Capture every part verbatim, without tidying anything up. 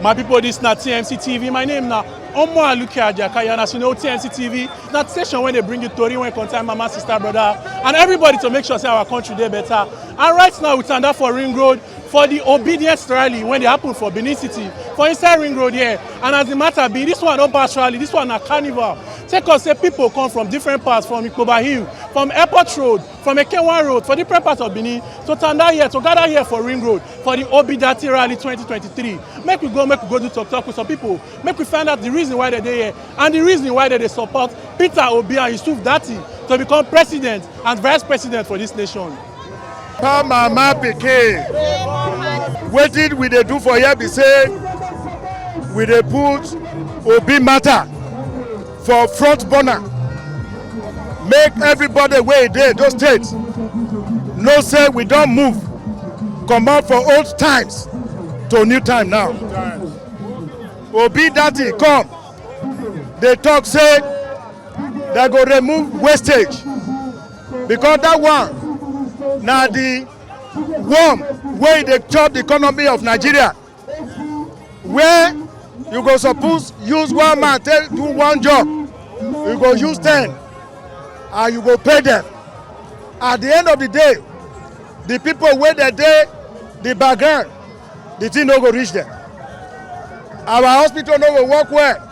My people, this na T M C T V. My name na Omo Aluke Ajakaya, and as you know, T M C T V na station wey dey bring you tori wey concern mama, sister, brother, and everybody to make sure say our country dey better. And right now, we stand up for Ring Road for the Obedience Rally wey dey happen for Benin City, for inside Ring Road here. And as the matter be, this one no pass rally, this one na carnival. Sake of say people come from different parts, from Ikpoba Hill, from Airport Road, from Ekenwan Road, for different parts of Benin, to stand out here, to gather here for Ring Road for the Obidati Rally twenty twenty-three. Make we go, make we go do talk talk with some people. Make we find out the reason why they dey here and the reason why they dey support Peter Obi and Yusuf Datti to become president and vice president for this nation. Pa mama pikin, wetin we dey do for here be say we dey put Obi matter for front burner. Make everybody wey dey Edo State know say we don move comot for old times to new time now. Obi Datti come dey talk say dem go remove wastage, because that one na the worm wey dey chop the economy of Nigeria, where you go suppose use one man take do one job, you go use ten and you go pay them. At the end of the day, the people wey dey dey the background, the thing no go reach them. Our hospital no go work well.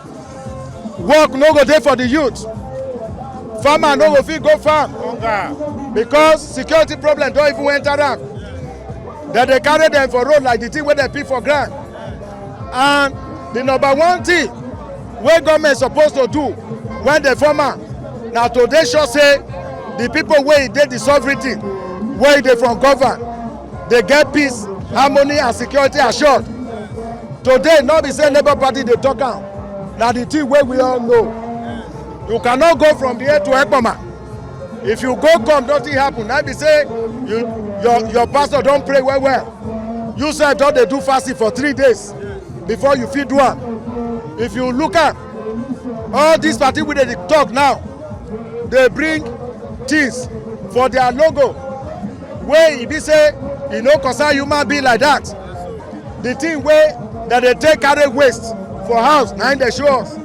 Work no go dey for the youth. Farmer no go fit go farm because security problem don even enter am. Dem dey carry them for road like the thing wey dem put for ground. And the number one thing wey government suppose to do when dem form am na to dey sure say the people wey dey the sovereignty, wey dey from govern, dey get peace, harmony and security assured. Today, no be say Labour Party dey talk am, na the thing wey we all know. You cannot go from here to Ekpoma. If you go come, nothing happen. Na be say you, your, your pastor don pray well well. You sef don dey do fasting for three days before you fit do am. If you look am, all this party wey dey talk now, dey bring things for their logo wey e be say e no concern human being like that. The thing wey dem dey take carry waste for house, na im dey show us.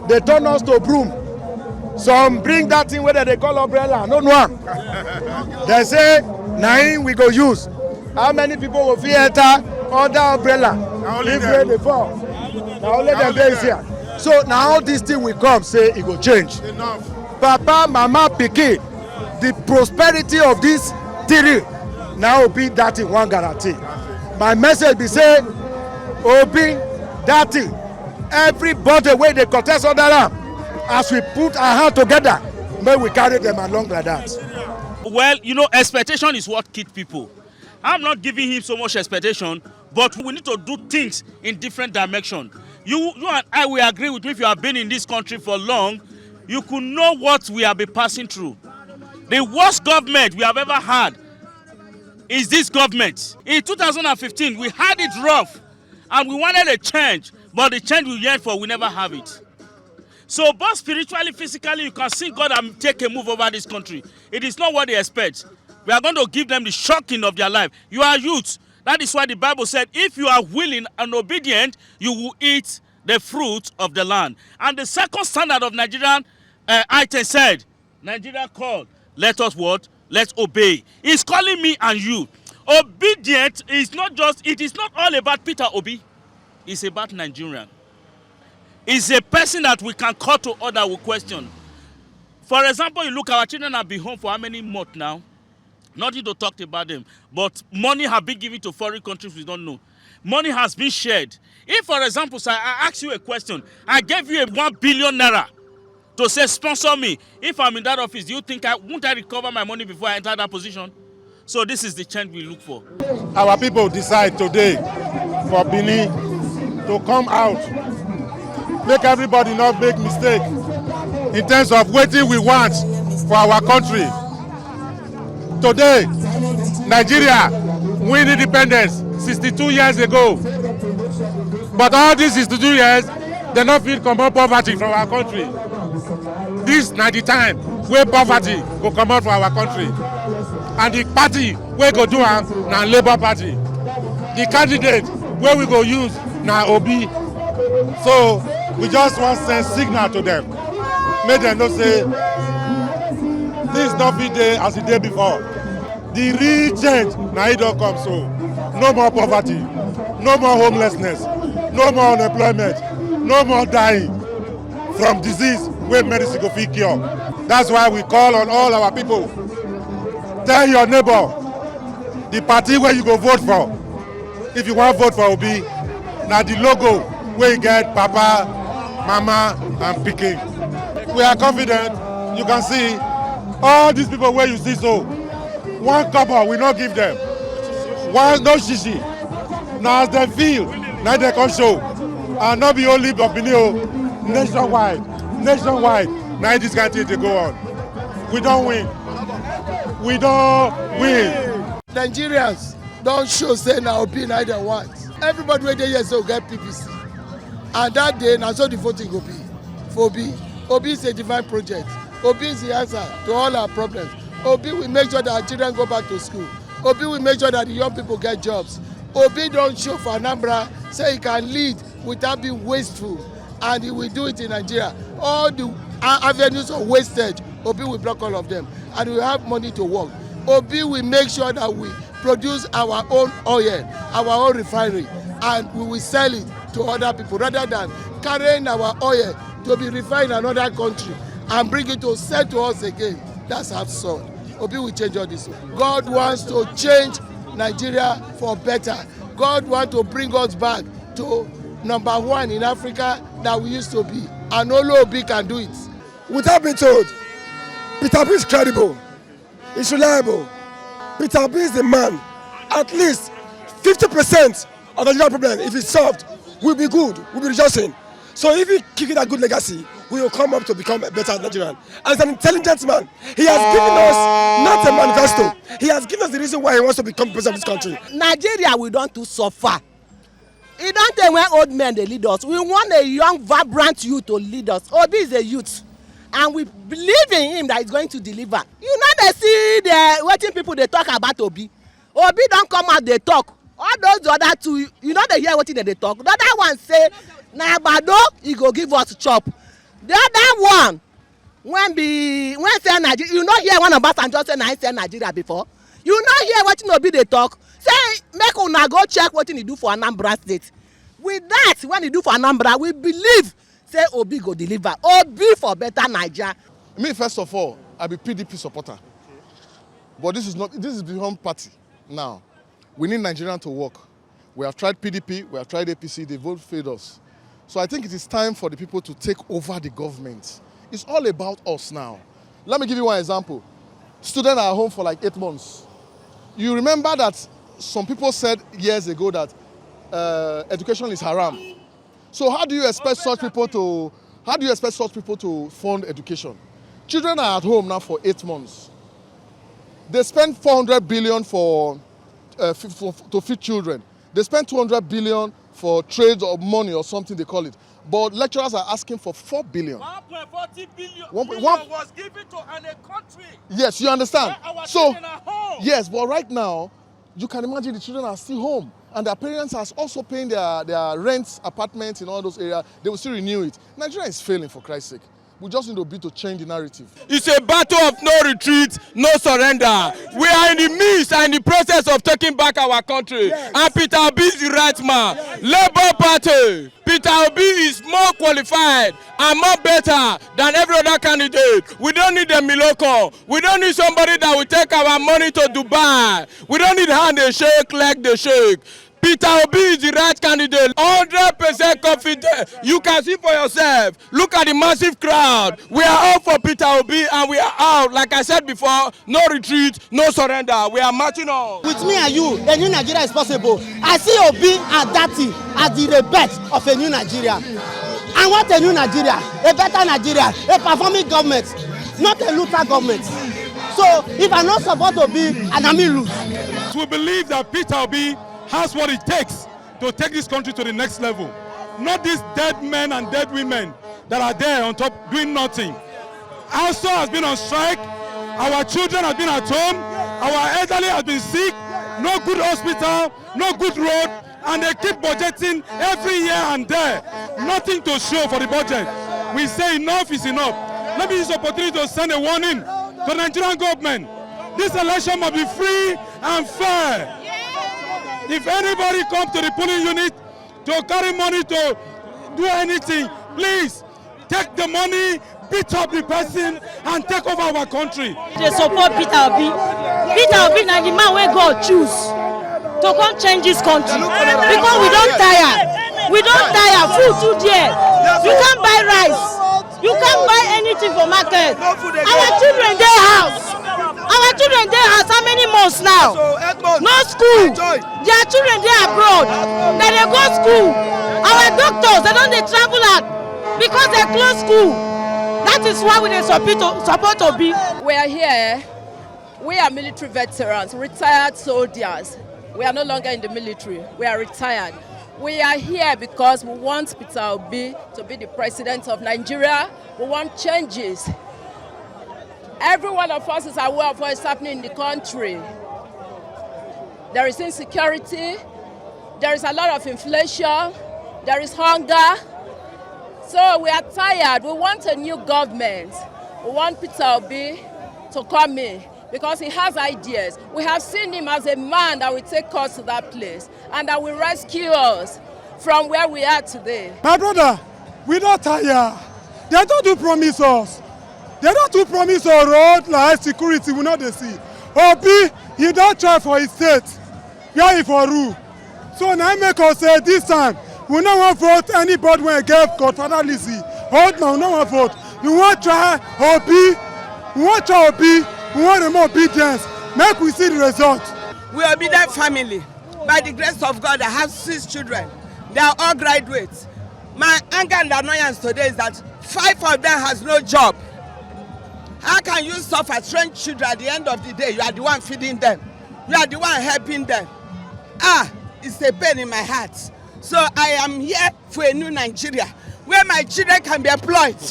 Dey turn us to broom. Some bring that thing wey dem dey call umbrella, I no know am. Dem say na im we go use. How many people go fit enter under umbrella if rain dey fall? Na only dem dey here. So na all this thing we come say e go change. Papa, mama, pikin, the prosperity of this three, na Obi Datti one guarantee. My message be say, Obi Datti, everybody wey dey contest under am, as we put our hand together, make we carry them along like that. Well, you know, expectation is what keep people. I'm not giving him so much expectation, but we need to do things in different dimension. You, you and I will agree with me, if you have been in this country for long, you could know what we have been passing through. The worst government we have ever had is this government. In two thousand and fifteen, we had it rough and we wanted a change, but the change we yearned for, we never have it. So both spiritually, physically, you can see God and take a move over this country. It is not what they expect. We are going to give them the shocking of their life. You are youth. That is why the Bible said, if you are willing and obedient, you will eat the fruit of the land. And the second standard of Nigerian uh, item said, Nigeria called, let us what? Let's obey. He's calling me and you. Obedient is not just, it is not all about Peter Obi. It's about Nigerian. It's a person that we can call to order with question. For example, you look, our children have been home for how many months now? Nothing to talk about them. But money have been given to foreign countries we don't know. Money has been shared. If, for example, sir, I ask you a question, I gave you a one billion naira to say sponsor me. If I'm in that office, do you think I won't I recover my money before I enter that position? So this is the change we look for. Our people decide today for Benin to come out, make everybody not make mistake in terms of wetin we want for our country. Today, Nigeria win independence sixty-two years ago, but all these sixty-two years, they no fit comot poverty from our country. This na the time wey poverty go comot for our country, and the party wey go do am na Labour Party. The candidate wey we go use Na Obi. So we just wan send signal to dem, make dem know say things no fit dey as e dey before. The real change na e don come so. No more poverty, no more homelessness, no more unemployment, no more dying from disease wey medicine go fit cure. That's why we call on all our people, tell your neighbor the party wey you go vote for. If you wan vote for Obi, na the logo wey get papa, mama and pikin. We are confident. You can see all these people wey you see so, one kobo we no give them. One no shishi. Na as dem feel, na dem come show. And no be only for Benin o, nationwide, nationwide, na this kind thing dey go on. We don win. We don win. Nigerians don show say na Obi na dem want. Everybody wey dey here so get P V C. And that day, na so the voting go be for Obi. Obi is a divine project. Obi is the answer to all our problems. Obi will make sure that our children go back to school. Obi will make sure that the young people get jobs. Obi don show for Anambra say he can lead without being wasteful, and he will do it in Nigeria. All the a-, avenues of wastage, Obi will block all of them, and we have money to work. Obi will make sure that we produce our own oil, our own refinery, and we will sell it to other people rather than carrying our oil to be refined in another country and bring it to sell to us again. That's absurd. Obi will change all this. God wants to change Nigeria for better. God wants to bring us back to number one in Africa that we used to be. And only Obi can do it. Without being told, Peter Obi is credible, he's reliable. Peter Obi is the man. At least fifty percent of the Nigerian problem, if it's solved, will be good, will be rejoicing. So if he keep that good legacy, we will come up to become a better Nigerian. And he's an intelligent man. He has given us not a manifesto. He has given us the reason why he wants to become president of this country. Nigeria, we don too suffer. E don tey when old men dey lead us. We want a young, vibrant youth to lead us. Obi is a youth, and we believe in him that he's going to deliver. You no dey see the wetin people dey talk about Obi. Obi don come out dey talk. All those the other two, you no dey hear wetin dem dey talk. The other one say na agbado e go give us chop. The other one, when be, when sell Nigeria, you no hear when Obasanjo say na him sell Nigeria before? You no hear wetin Obi dey talk? Say make una go check wetin he do for Anambra State. With that, when he do for Anambra, we believe say Obi go deliver. Obi for better Naija. Me, first of all, I be P D P supporter. But this is not, this is beyond party now. We need Nigerians to work. We have tried P D P, we have tried A P C, they both failed us. So I think it is time for the people to take over the government. It's all about us now. Let me give you one example. Students are home for like eight months. You remember that some people said years ago that, uh, education is haram. So how do you expect such people to, how do you expect such people to fund education? Children are at home now for eight months. They spend four hundred billion for, uh, f-, for, to feed children. They spend two hundred billion for trade or money or something they call it. But lecturers are asking for four billion. One point forty billion, one point one billion was given to an, a country. Yes, you understand. Where our So, children are home. Yes, but right now, you can imagine the children are still home, and their parents are also paying their, their rent, apartments in all those areas. They will still renew it. Nigeria is failing, for Christ's sake. We just need Obi to change the narrative. It's a battle of no retreat, no surrender. We are in the midst and in the process of taking back our country. Yes. And Peter Obi is the right man. Yes. Labour Party, Peter Obi is more qualified and more better than every other candidate. We don't need a miloko. We don't need somebody that will take our money to Dubai. We don't need hand dey shake, leg dey shake. Peter Obi is the right candidate. Hundred percent confident. You can see for yourself. Look at the massive crowd. We are all for Peter Obi and we are out. Like I said before, no retreat, no surrender. We are marching on. With me and you, a new Nigeria is possible. I see Obi and Datti as the rebirth of a new Nigeria. I want a new Nigeria, a better Nigeria, a performing government, not a looter government. So if I no support Obi, and I mean lose. We believe that Peter Obi has what it takes to take this country to the next level. Not these dead men and dead women that are there on top doing nothing. ASUU has been on strike. Our children have been at home. Our elderly have been sick. No good hospital, no good road. and they keep budgeting every year and there. Nothing to show for the budget. We say enough is enough. Let me use the opportunity to send a warning to the Nigerian government. This election must be free and fair. If anybody comes to the polling unit to carry money to do anything, please take the money, beat up the person, and take over our country. They support Peter Obi. Peter Obi na the man wey God choose to come change this country. Because we don tire. We don tire. Food too dear. You can't buy rice. You can't buy anything for market. Our children dey house. Our children dey house how many months now? No school. Their children dey abroad. Dem dey go school. Our doctors, dem don dey travel out because dem close school. That is why we dey support, support Obi. We are here. We are military veterans, retired soldiers. We are no longer in the military. We are retired. We are here because we want Peter Obi to be the president of Nigeria. We want changes. Every one of us is aware of what is happening in the country. There is insecurity. There is a lot of inflation. There is hunger. So we are tired. We want a new government. We want Peter Obi to come in because he has ideas. We have seen him as a man that will take us to that place and that will rescue us from where we are today. My brother, we don tire. Dem don too promise us. Dem don too promise us road, light, security, we no dey see. Obi, he don try for his state where he for rule. So na im make us say this time we no wan vote anybody wey get godfatherlism. Old man, we no wan vote. We wan try Obi. We wan try Obi. We wan remove obedience. Make we see the result. We Obidient family. By the grace of God, I have six children. They are all graduates. My anger and annoyance today is that five of them has no job. How can you suffer strange children? At the end of the day, you are the one feeding them. You are the one helping them. Ah, it's a pain in my heart. So I am here for a new Nigeria where my children can be employed,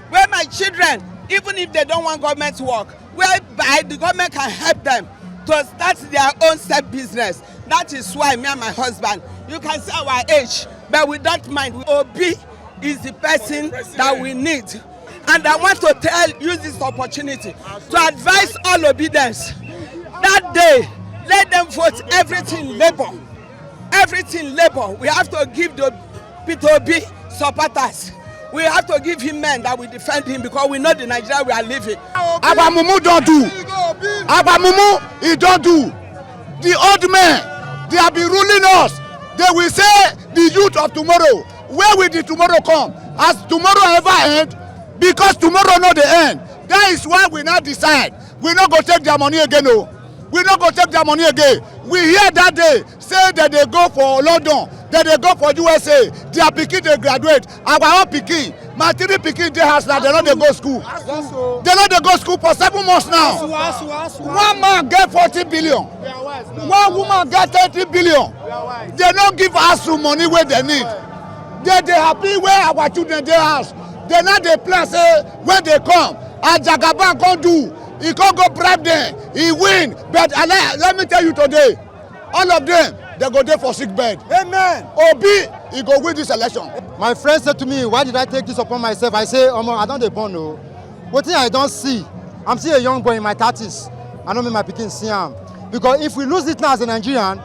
where my children, even if they don't want government work, whereby the government can help them to start their own self business. That is why me and my husband, you can see our age, but we don't mind. Obi is the person that we need. And I want to tell, use this opportunity to advise all Obidents. That day, let them vote everything Labour. Everything Labour. We have to give the Peter Obi supporters. We have to give him men that will defend him because we know the Nigeria we are living. Abamumu don do. Abamumu, he don do. The old men, they have been ruling us. They will say the youth of tomorrow. Where will the tomorrow come? As tomorrow ever end? Because tomorrow no dey end. That is why we now decide. We no go take their money again o. We no go take their money again. We hear that day say that they go for London, that they go for U S A, their pikin dey graduate. Our own pikin, my three pikin dey house now, they no dey go school. They no dey go school for seven months now. One man get forty billion. One woman get thirty billion. They no give us the money wey they need. They dey happy where our children dey house. They no dey plan say when they come, as Jagaban come do, he come go bribe them, he win. But I, let me tell you today, all of them, they go dey for sick bed. Amen. Obi, he go win this election. My friend said to me, "Why did I take this upon myself?" I say, "Omo, I don dey born o. Wetin I don see, I'm still a young boy in my thirties. I no make my pikin see am. Because if we lose it now as a Nigerian,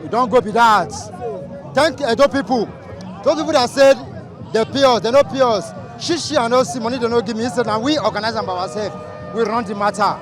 we don go be that." Thank Edo people. Those people that said they pay us, they no pay us. Shishi and O C money they no give me. Instead, now we organize am by ourselves. We run the matter.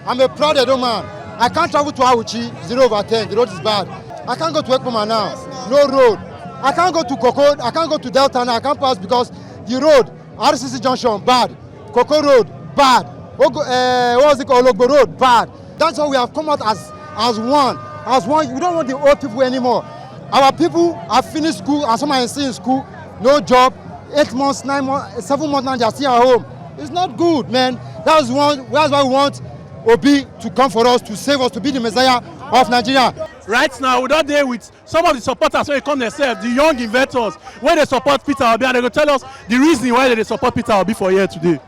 I'm a proud Edo man. I can't travel to Auchi, zero over ten. The road is bad. I can't go to Ekpoma now. No road. I can't go to Koko. I can't go to Delta now. I can't pass because the road, R C C junction, bad. Koko Road, bad. Ogo, uh, what was it called? Ologbo Road, bad. That's why we have come out as, as one. As one. We don't want the old people anymore. Our people have finished school and some are still in school. No job. Eight months, nine months, seven months now, they are still at home. It's not good, man. That's one. That's why we want Obi to come for us, to save us, to be the Messiah of Nigeria. Right now, we don dey with some of the supporters wey come themselves, the young inventors wey dey support Peter Obi, and they go tell us the reason why they dey support Peter Obi for here today.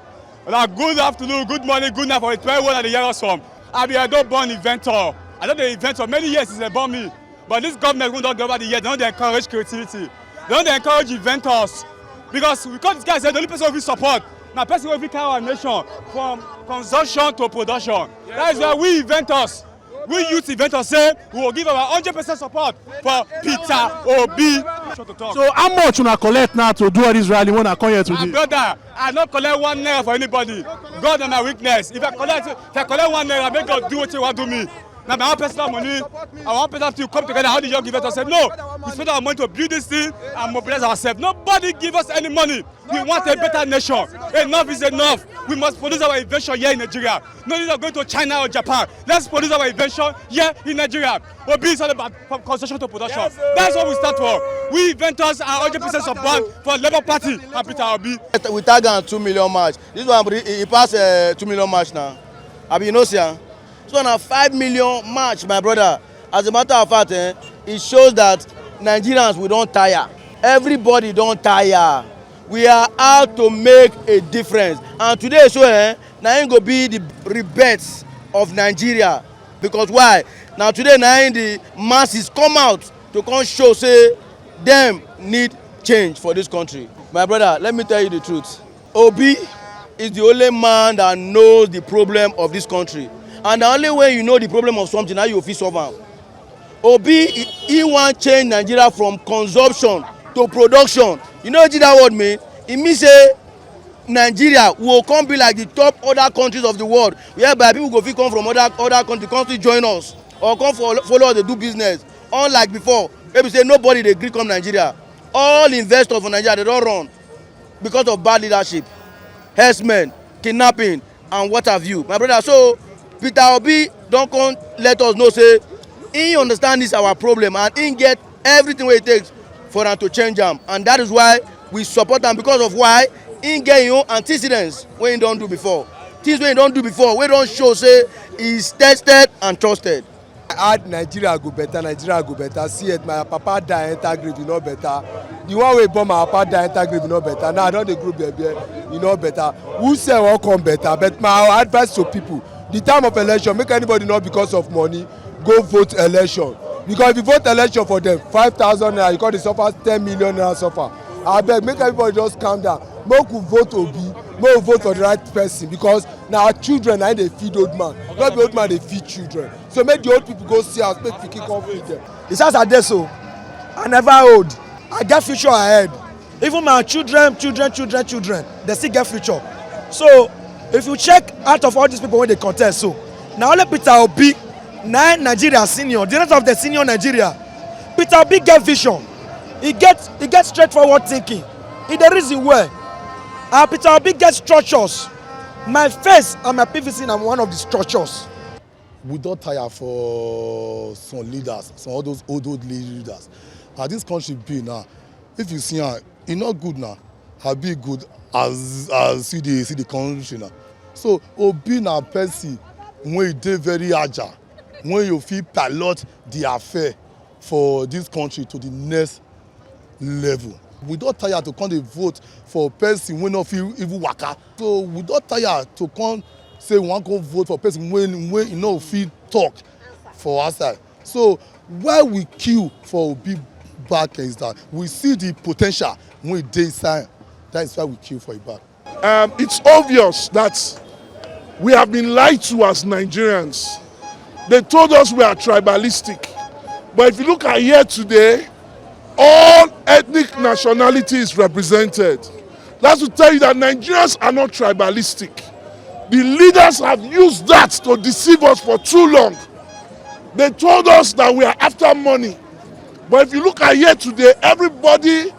Una good afternoon, good morning, good night for everyone that dey hear us from. I be Edo born inventor. I don dey invent for many years since they born me. But this government wey don get over the year, they no dey encourage creativity. They no dey encourage inventors. Because we come this guy say the only person we fit support na person wey fit carry our nation from consumption to production. That is why we inventors, we youth inventors say we will give our hundred percent support for Peter Obi. So how much una collect now to do all this rally wey una come here today? My brother, I no collect one naira for anybody. God na my witness. If I collect, if I collect one naira, make God do wetin he wan do me. Na my own personal money. I wan personal to come together. How the young investors say no, we spend our money to build this thing and mobilize ourselves. Nobody give us any money. We want a better nation. Enough is enough. We must produce our invention here in Nigeria. No need of going to China or Japan. Let's produce our invention here in Nigeria. Obi is all about from construction to production. That's what we stand for. We inventors are hundred percent support for Labour Party and Peter Obi. We tag am two million march. This one e pass uh, two million march now. Abi you know see am? So na five million march, my brother. As a matter of fact, eh, it shows that Nigerians, we don tire. Everybody don tire. We are out to make a difference. And today so eh, na im go be the rebirth of Nigeria. Because why? Na today na im the masses come out to come show say dem need change for this country. My brother, let me tell you the truth. Obi is the only man that knows the problem of this country. And na only when you know the problem of something, na you fit solve am. Obi, he, he wan change Nigeria from consumption to production. You know wetin that word mean? E mean say Nigeria will come be like the top other countries of the world, whereby people go fit come from other other countries, come still join us or come fo- follow us dey do business. Unlike before, wey be say nobody dey gree come Nigeria. All investors for Nigeria, they don run because of bad leadership, herdsmen, kidnapping, and what have you. My brother, so Peter Obi don come let us know say he understand this our problem and he get everything wey e take for am to change am, and that is why we support am, because of why he get him own antecedents wey he don do before, things wey he don do before wey don show say he is tested and trusted. I add Nigeria go better, Nigeria go better. See it, my papa die enter grave, e no better. The one wey born my papa die enter grave, e no better. Now I don dey grow bear bear, e no better. Who sef wan come better? But my advice to people, the time of election, make anybody not because of money go vote election. Because if you vote election for them, five thousand naira, you come dey suffer ten million naira suffer. Abeg, make everybody just calm down. Make we vote Obi, make we vote for the right person, because na our children na im dey feed old man, no be old man dey feed children. So make the old people go see house, make pikin come feed them. It's as I dey so. I never old. I get future ahead. Even my children, children, children, children, they still get future. So if you check out of all these people wey dey contest so, na only Peter Obi na Nigeria senior, the rest of the senior Nigeria. Peter Obi get vision. He get he get straightforward thinking. He dey reason well. And Peter Obi get structures. My face and my P V C na one of the structures. We don tire for some leaders, some all those old old leaders. As this country be now, if you see am, e no good now. Abi e good as as you dey see the country now? So Obi na person wey dey very agile, wey you fit pilot the affair for this country to the next level. We don tire to come dey vote for person wey no fit even waka. So we don tire to come say we wan go vote for person wey wey e no fit talk for outside. So why we queue for Obi back is that we see the potential wey dey inside. That is why we queue for e back. Um, it's obvious that we have been lied to as Nigerians. They told us we are tribalistic. But if you look at here today, all ethnic nationality is represented. That's to tell you that Nigerians are not tribalistic. The leaders have used that to deceive us for too long. They told us that we are after money. But if you look at here today, everybody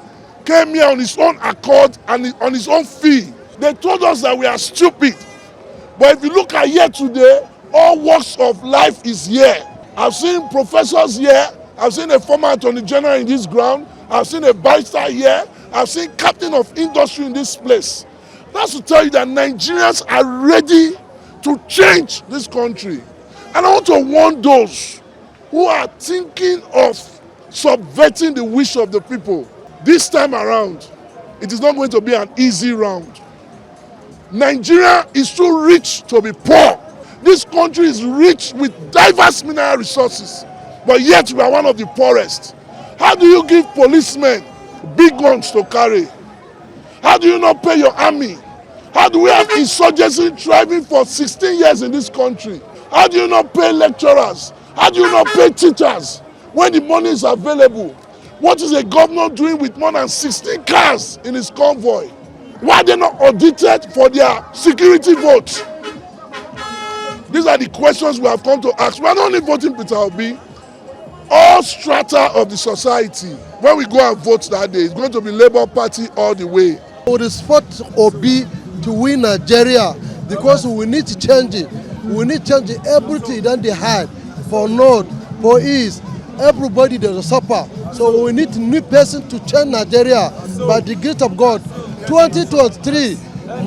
came here on his own accord and on his own fee. They told us that we are stupid. But if you look at here today, all walks of life is here. I've seen professors here. I've seen a former attorney general in this ground. I've seen a barrister here. I've seen captain of industry in this place. That's to tell you that Nigerians are ready to change this country. And I want to warn those who are thinking of subverting the wish of the people. This time around, it is not going to be an easy round. Nigeria is too rich to be poor. This country is rich with diverse mineral resources. But yet we are one of the poorest. How do you give policemen big guns to carry? How do you not pay your army? How do we have insurgency thriving for sixteen years in this country? How do you not pay lecturers? How do you not pay teachers when the money is available? What is a governor doing with more than sixteen cars in his convoy? Why are they not audited for their security votes? These are the questions we have come to ask. We are not only voting Peter Obi, all strata of the society. When we go and vote that day, it's going to be Labour Party all the way. We respect Obi to win Nigeria because we need to change it. We need to change everything that they had for north, for east. Everybody dey suffer. So we need new person to change Nigeria by the grace of God. twenty twenty-three,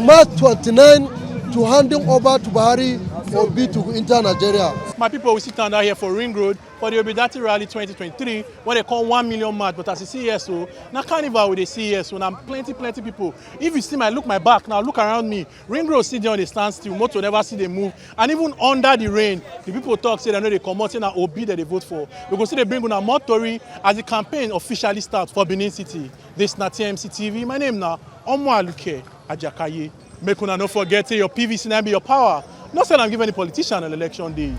March twenty-nine, to handing over to Buhari for Obi to enter Nigeria. My people, we sit down here for Ring Road for the Obidati Rally twenty twenty-three, where they call one million march. But as you see here so, na carnival we dey see here so, na plenty plenty people. If you see my, look my back now, look around me. Ring Road still dey on a standstill, motor never see dey move, and even under the rain, the people talk say they no dey comot, say na Obi dem dey vote for. We go still dey bring una more tori as the campaign officially start for Benin City. This na T M C T V. My name na Omo Aluke Ajakaye. Make una no forget say your P V C na be your power. No sell am give any politician on election day.